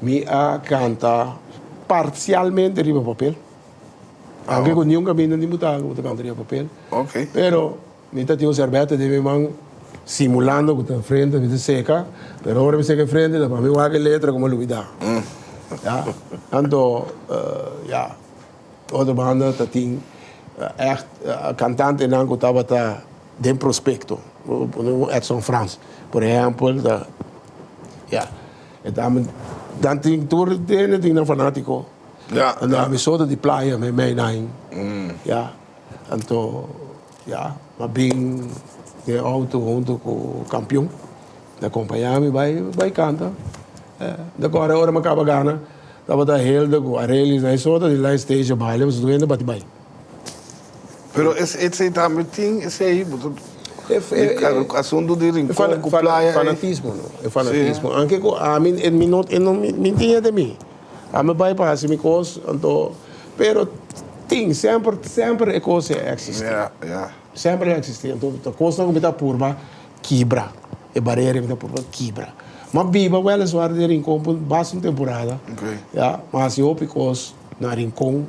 mi a kanta parsialmente riba papel. Aunke ku niun kaminda ni butaga ku bo ta kanta riba papel. Pero Mi ta tin un serbete den mi man simulando cu ta frente mi ta seca, pero ora mi seca e frente ta pa mi wak e letra como lubida. Ya, anto ya, otro banda ta tin echt cantantenan cu tabata den prospecto, Edson Frans por ehempel ta ya, e tambe nan tin tur hende tin nan fanatico, anto ami so ta di playa mei nan, ya. Anto ya, m'a bin den auto hunto ku kampion. El a kompañá mi bai bai kanta. Mi ta kòrda ora mi a kaba gana, tabata Hilda ku Arelis nan e sota di live stage a baila, pasobra tur hende bati bai. Pero esei tambe tin esei, bo ta asuntu di Rincon ku playa ei. Fanatismo no, e fanatismo. Anke ku ami mi no mi tin e den mi. Ami bai pa hasi mi kos, anto, pero tin, semper, semper e kos a eksistí. Ya, ya. Semper a eksistí. Anto ta kosnan ku mi ta purba kibra, e barera mi ta purba kibra. Mi a biba wèliswaar den Rincon pa basta un temporada, ya, mi a hasi hopi kos na Rincon,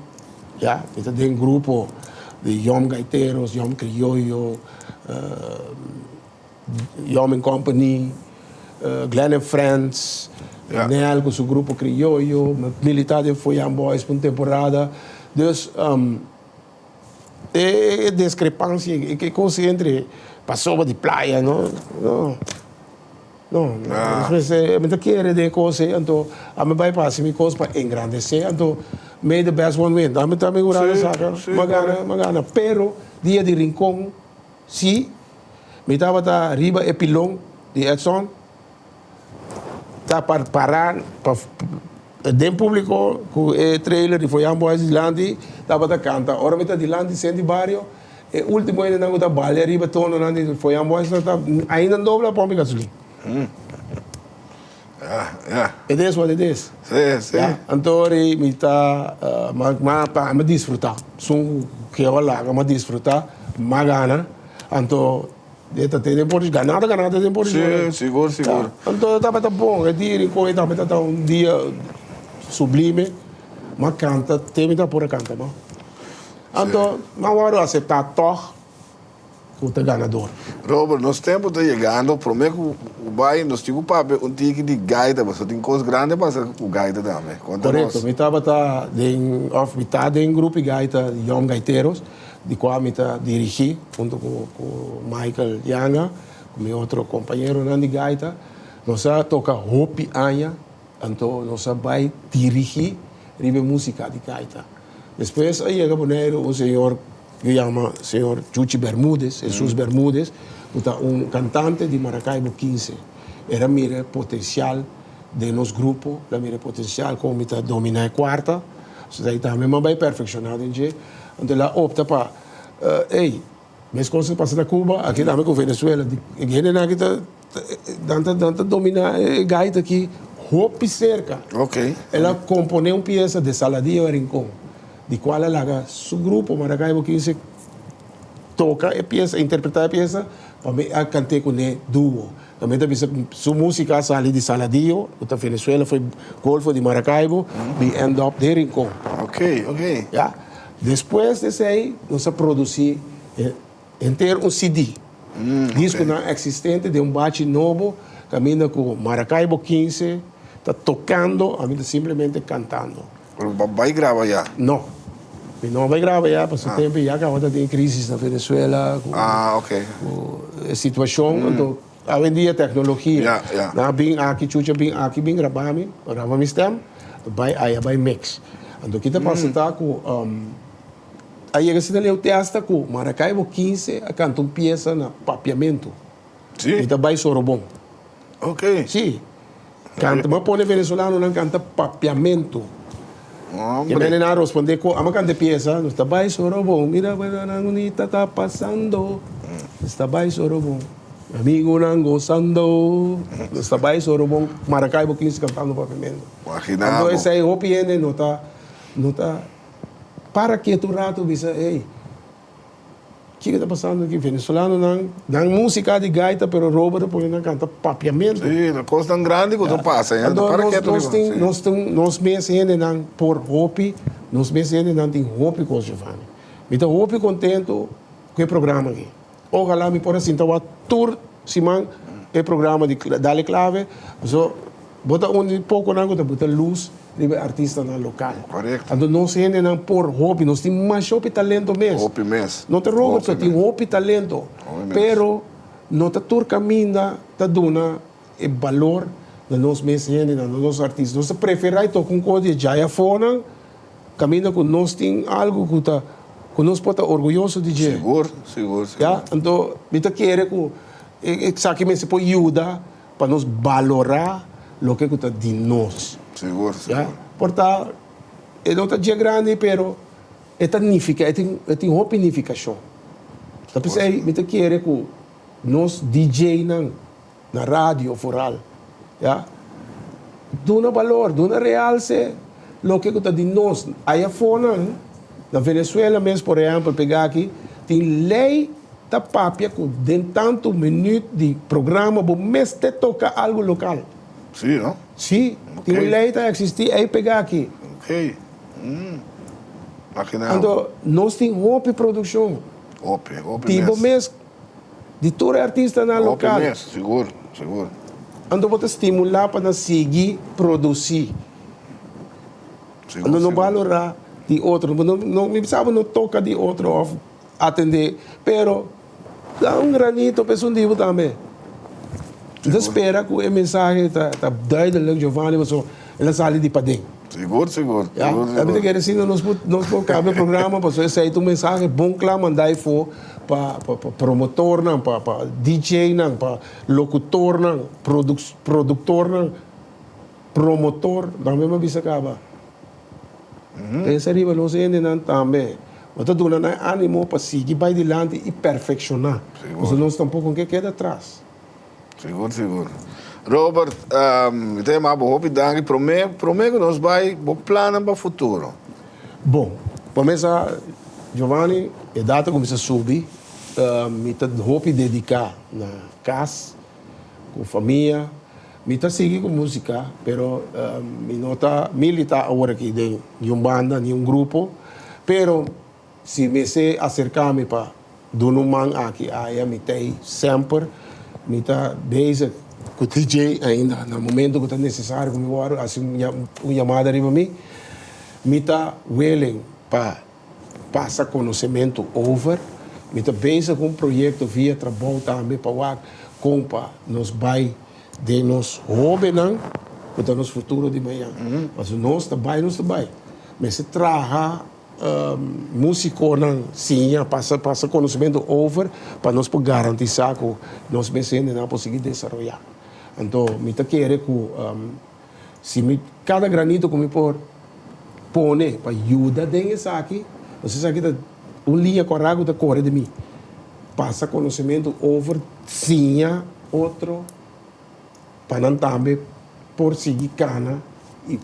ya, mi ta den grupo di Yom Gaiteros, Yom Krioyo, Yom and Company, Glenn and Friends, Nel cu su grupo Crioyo, milita den Foyan Boys pa un temporada. Dus e discrepancia, e cos entre pasobra di playa, no, no, no. Mi ta kere den e cos ey, anto ami bay pa haci mi cos pa engrandece, anto may the best one win. Ami ta mi hurado saca, mi gana, mi gana. Pero dia di Rincon, si. Mi tabata riba e pilon di Edson ta pará pa Den públiko ku e trailer di Foyan Boys dilanti tabata kanta. Ora mi ta dilanti Senti Bario, e último hendenan ku ta balia riba tononan di Foyan Boys ta ainda dobla pòmpi gasolin. It is what it is. Ya, anto ri mi ta ma pa mi disfrutá. Esun ku ke a laga mi a disfrutá, mi a gana. Anto E ta tene por gana ta gana ta den por Sí, sigur, sigur. Anto tabata bon, e dia rincon e tabata un dia sublime, m'a canta te mi ta por a canta no. Anto m'a wòrdu acepta tòg ku ta ganador. Robert, nos tempo ta yegando, prome ku bai nos tin ku papia un tiki di gaita, pasobra tin kos grandi pasa ku gaita tambe. Konta nos. Korekto, mi tabata den òf mi ta den grupo di gaita Young Gaiteros. Di kua mi ta dirigí huntu ku Michael Yanga, ku mi otro kompañeronan di gaita. Nos a toka hopi aña, anto nos a bai dirigí riba e músika di gaita. Despues a yega Boneiru un señor ku yama señor Chuchi Bermudez, Jesus Bermudez, ku ta un kantante di Maracaibo 15. El a mira e potensial den nos grupo, el a mira e potensial kon mi ta dominá e kuarta. Esei tambe mi a bai perfekshoná den dje. Anto el a opta pa, ey, meskos a pasa na Cuba, aki tambe ku Venezuela. E hendenan aki ta, nan ta, nan ta dominá e gaita aki hopi serka. El a komponé un piesa De Saladillo a Rincón, di kual a laga su grupo Maracaibo 15 toka e piesa, interpretá e piesa, pa mi a kant'é kuné duo. Tambe ta bisa ku su músika a sali di Saladillo, ku ta Venezuela, foi Golfo di Maracaibo, bi end up den Rincon. Ok, ok. Ya. Despues di esei nos a produsí henter un CD. Diskonan eksistente den un bachi nobo kaminda ku Maracaibo 15 ta tokando, ami ta simplemente kantando. Pero bo bai graba ya? No. Mi no bai graba ya pasobra tempo ya caba ta tin crisis na Venezuela cu e situacion. Anto awendia tecnologia. Nan a bin aki, Chuchi a bin aki bin graba mi, graba mi stem, bai aya bai mix. Anto kita pasa ta cu a yega asina leu te hasta cu Maracaibo 15 a canta un pieza na Papiamento. Mi ta bai Sorobon. Si. Canta, bo a pone venezolanonan canta papiamento. Hombre. E mene nan a responde cu amo canta e pieza, nos ta bay Sorobon, mira nan bunita ta pasando, nos ta bay Sorobon, amigonan gozando, nos ta bay Sorobon, Maracaibo 15 cantando papiamento. Imagina bo. Anto esey hopi hende no ta, no ta para ketu un rato bisa, ey. Kiko ta pasando aki? Venezolanonan, nan musica di gaita, pero Robert a pone nan canta papiamento. Sí, ta cosnan grandi cu ta pasa. Ya. Anto nos, nos tin, nos tin, nos mes hendenan por hopi, nos mes hendenan tin hopi cos, Giovanni. Mi ta hopi contento cu e programa aki. Ojalá mi por a sinta wak tur siman e programa di Dale Clave, pasobra Bo ta un di poconan cu ta buta luz riba e artistanan local. Correcto. Anto nos hendenan por hopi, nos tin masha hopi talento mes. Hopi mes. No ta Robert so, tin hopi talento. Hopi mes. Pero no ta tur caminda ta duna e balor na nos mes hendenan, na nos artista. Nos ta prefera y toca un cos di e djai afonan, caminda cu nos tin algo cu ta, cu nos por ta orguyoso di dje. Sigur, sigur, sigur. Ya, anto mi ta kere cu esaki mester por yuda. Pa nos balorá loke ku ta di nos. Sigur, sigur. Ya, por ta e no ta dje grandi pero e ta nifiká, e tin e tin hopi nifikashon. Ta p'esei mi ta kere ku nos DJ-nan na radio foral, ya, duna balor, duna realse loke ku ta di nos. Aya afonan, na Venezuela mes por ehèmpel pega aki, tin lei. Ta papia cu den tanto minuut di programa bo mester toca algo local. Sí, no? Sí, tin un ley ta existi ey pega aki. Ok. Mm. Imagina. Anto nos tin hopi produccion. Hopi, hopi mes. Di bo mes, di tur e artistanan local. Hopi mes, sigur, sigur. Anto bo ta stimula pa nan sigui produci. Sigur, Anto no sigur. balora di otro. No, no, mi sa bo no toca di otro of. Atendé, pero da un granito pa esun dibu tambe. Mi ta spera ku e mensahe ta ta duidelijk, Giovanni, pasobra el a sali di paden. Sigur, sigur, Ya, sigur, mi ta sigur. kere asina nos por nos por kambia e programa pasobra esei ta un mensahe bon kla mandá afó pa pa pa promotornan, pa pa DJ-nan, pa lokutornan, produk produktornan. Promotor, tambe mi a bisa kaba. Pensa riba nos hendenan tambe. Bo ta duna nan animo pa sigui bai dilanti i perfekshoná. Pasobra nos tampoko no ke keda atras. Sigur, sigur. Robert, mi ta yama bo hopi danki. Prome, prome ku nos bai, bo plannan pa futuro. Bon, pa mesa Giovanni, edat a kuminsá subi. Mi ta hopi dediká na kas, ku famia. Mi ta sigui ku músika, pero mi no ta militá awor aki den niun banda, niun grupo. Pero si mester aserká mi pa duna un man aki aya, mi ta ei semper. Mi ta bezig ku DJ ainda na momento ku ta nesesario ku mi wòrdu hasi un yamada riba mi. Mi ta willing pa pasa konosementu over. Mi ta bezig ku un proyekto via trabou tambe pa wak kon pa nos bai den nos hóbennan ku ta nos futuro di mañan. Pasobra nos ta bai, nos ta bai. Mester traha músikonan siña, pasa pasa konosementu over pa nos por garantisá ku nos mes hendenan por sigui desaroyá. Anto mi ta kere ku Si mi kada granito ku mi por pone pa yuda den esaki, nos esaki ta un liña kòrá ku ta kore di mi. Pasa konosementu over, siña otro pa nan tambe por sigui kana i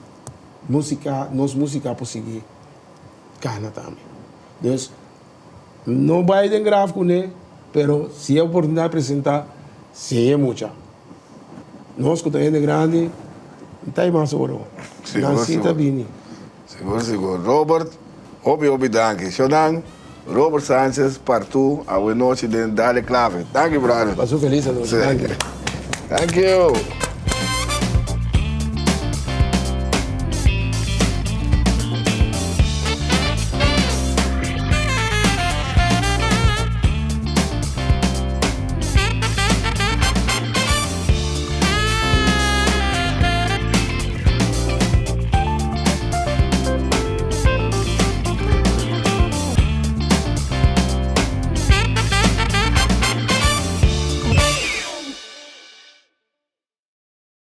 musika, nos musika por sigui kana tambe. Dus no bai den graf kuné, pero si e oportunidat presentá, siña e mucha. Nos ku ta hende grandi no ta e mas oro. Nan si ta bini. Sigur sigur. Robert, hopi hopi danki. Shonan, Robert Sanchez partu awe nochi den Dale Clave. Danki brother. Paso felis anochi. Danki. Thank you.